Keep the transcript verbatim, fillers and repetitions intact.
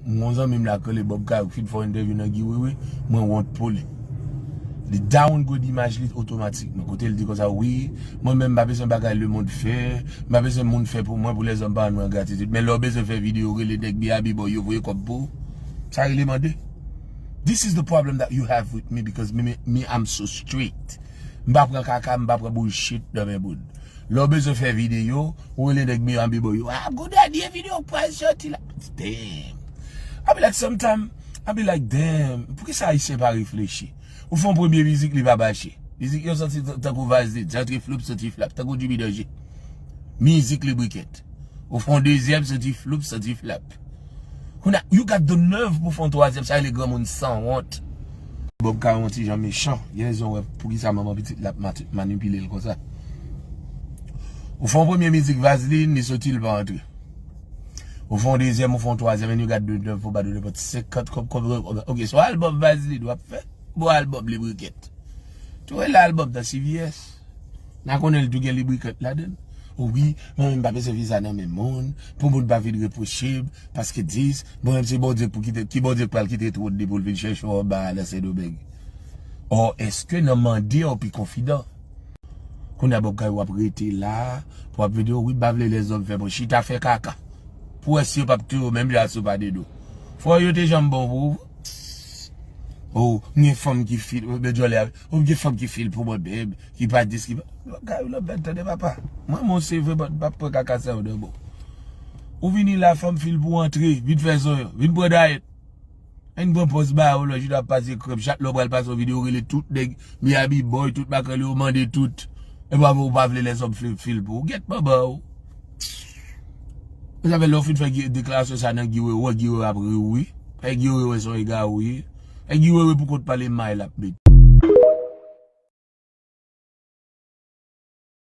Yon zanmi m la k rele Bob Kayou k fin fè yon entèvyou nan Guy Wewe, mwen wont pou li. Li downgrade imaj li otomatikman. Kote l di konsa, wi, mwen menm m pa bezwen bagay lemonn fè, m pa bezwen moun fè pou mwen, pou lèzòm pa rann mwen gratitid. Men lè w bezwen fè videyo, rele nèg Miami Boy yo voye kòb pou ou. Sa rele mande. This is the problem that you have with me because me, me, me, I'm so strict. M pa pran kaka, m pa pran bullshit nan men moun. Lè w bezwen fè videyo, ou rele nèg Miami Boy yo. Ah, gwo dènye videyo k pral soti la. Damn. I be like, sometimes, I be like, damn, poukisa Ayisyen pa reflechi? Ou fè yon premye mizik, li pa mache. Mizik yo soti t- tankou vazlin, sa antre floup, soti flap, tankou Jimmy Danje. Mizik librikèt. Ou fè yon dezyèm, soti floup, soti flap. Kounye a, you got the nerve pou fè yon twazyèm, sa rele granmoun sanwont. Bob Kayou yon ti jan mechan. Gen rezon wè poukisa manman pitit la ap mati- manipile l konsa. Ou fè yon premye mizik vazlin, li soti, li pa antre. Ou fè yon dezyèm, ou fè yon twazyèm, and you got the nerve pou ba nou nenpòt senkant kòb, kòb, kòb. Ok, se yon albòm vazlin w ap fè. Bon, albòm librikèt. Tou rele albòm nan C V S. N a konnen l tou gen librikèt ladan l. O wi, mwen menm m pa bezwen viza nan men moun, pou moun pa vin repwoche m, paske dis, mwen menm se Bondye pou kite, ki Bondye k pral kite twòn li pou l vin chèche w anba a nan Sendomeng. Ò, èske nan mande a w pi konfidan? Kounye a Bob Kayou w ap rete la, pou w ap vin di, o wi, m pa vle lèzòm fè mwen chita fè kaka. Pou wè si yo p ap touye w menm jan si w pa dedo. Fò yo te janm bon pou ou. O, m gen fanm ki fil, men djòlè a, o, m gen fanm ki fil pou mwen menm, ki pa dis, ki pa. Kay ou nan bèt, tande papa. Mwen, mwen se vre, m p ap pran kaka sa yo nan men w. Ou vini la, fanm fil pou antre, vin fè zòrèy, vin pran dayèt. Vin pran pòz ba yo, lòt jou w ap pase krèm, chak lè w pral pase yon videyo, rele tout nèg, Miami Boy, tout makrèl yo, mande tout. E pa ou pa vle lèzòm fil, fil pou ou. Gèt manman ou. Sa fè lè w fin fè gi- deklarasyon sa nan Guy Wewe, w wè Guy Wewe ap ri w wi. Fè Guy Wewe wè se yon egare w ye. Fè Guy Wewe pou kont pale may l ap mete.